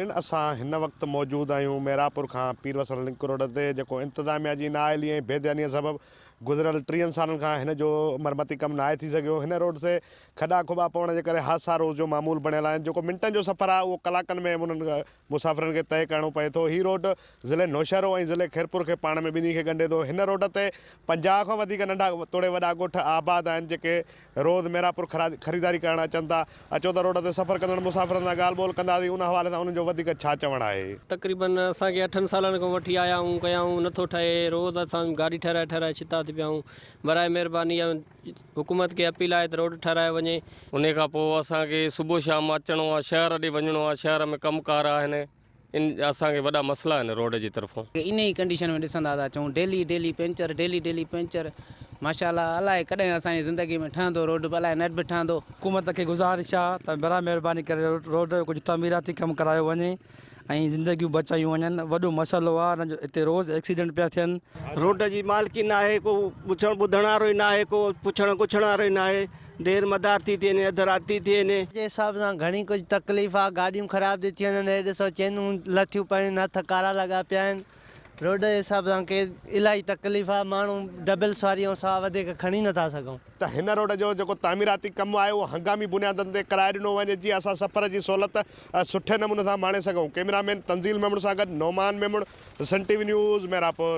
ناظرين اسان هن وقت موجود آهيون ميراپور کان پير وسڻ لنڪ روڊ تي جيڪو انتظاميا جي نااهلي ۽ بي ڌياني سبب گذريل ٽيهن سالن کان هن جو مرمتي ڪم ناهي ٿي سگهيو هن روڊ تي کڏا کوٻا پوڻ جي ڪري حادثا روز جو معمول بڻيل آهن جيڪو منٽن جو سفر آهي اهو ڪلاڪن ۾ انهن مسافرن کي طئي ڪرڻو پئي ٿو. هي روڊ ضلعي نوشهرو ۽ ضلعي خيرپور کي پاڻ ۾ ٻنهي کي ڳنڍي ٿو. هن روڊ تي 50 کان وڌيڪ ننڍا توڙي وڏا ڳوٺ آباد آهن جيڪي روز ميراپور خريداري ڪرڻ اچن ٿا. اچو ته روڊ تي سفر ڪندڙ مسافرن سان ڳالهه ٻولهه ڪنداسين ان حوالي سان انهن جو وڌيڪ ڇا چوڻ آهي. تقريبن اسان کي اٺن سالن کان وٺي آيا آهيون ڪيائون نٿو ٺهي روز اسان گاڏي ٺهرائي ٺهرائي ڇتا ٿي پيا آهيون براء مهرباني حڪومت کي اپيل آهي ته روڊ ٺهرايو وڃي. انهي کان پوء اسان کي صبح شام اچڻو آهي شهر ڏي وڃڻو آهي شهر ۾ ڪم ڪار آهن ان اسان کي وڏا مسئلا آهن روڊ جي طرفون. انهي ئي ڪنڊيشن ۾ ڏسندا ٿا اچون daily daily puncture daily daily puncture ماشاءالله الائي ڪڏهن اسان جي زندگي ۾ ٺهندو روڊ به الائي نه به ٺهندو. حڪومت کي گذارش آ ته براء مهرباني ڪري روڊ جو ڪجهه تعميراتي ڪم ڪرايو وڃي ۽ زندگيون بچايون وڃن وڏو مسئلو آ ان جو اتي روز ايڪسيڊنٽ پيا ٿين. روڊ جي مالڪي ناهي ڪو پڇڻ ٻڌڻ وارو ئي ناهي ڪو پڇڻ ڳڇڻ وارو ئي ناهي دير مدار ٿي ٿي وڃي اڌ رات ٿي ٿي وڃي. جي حساب سان گهڻي ڪجهه تڪليف آ گاڏيون خراب ٿي ٿي وڃن هي ڏسو چينون لٿيون پيون آهن هٿ ڪارا لڳا پيا آهن روڊ جي حساب سان ڪي الاهي تڪليف آ ماڻهو ڊبل سواري ۽ سوا وڌيڪ کڻي نٿا سگهون. ته هن روڊ جو جيڪو تعميراتي ڪم آهي اهو هنگامي بنيادن تي ڪرائي ڏنو وڃي جيئن اسان سفر جي سهولت سٺي نموني سان ماڻي سگهون ڪئميرا مين تنزيل ميمڻ سان گڏ Noman Memon Sun T V news Mirapur.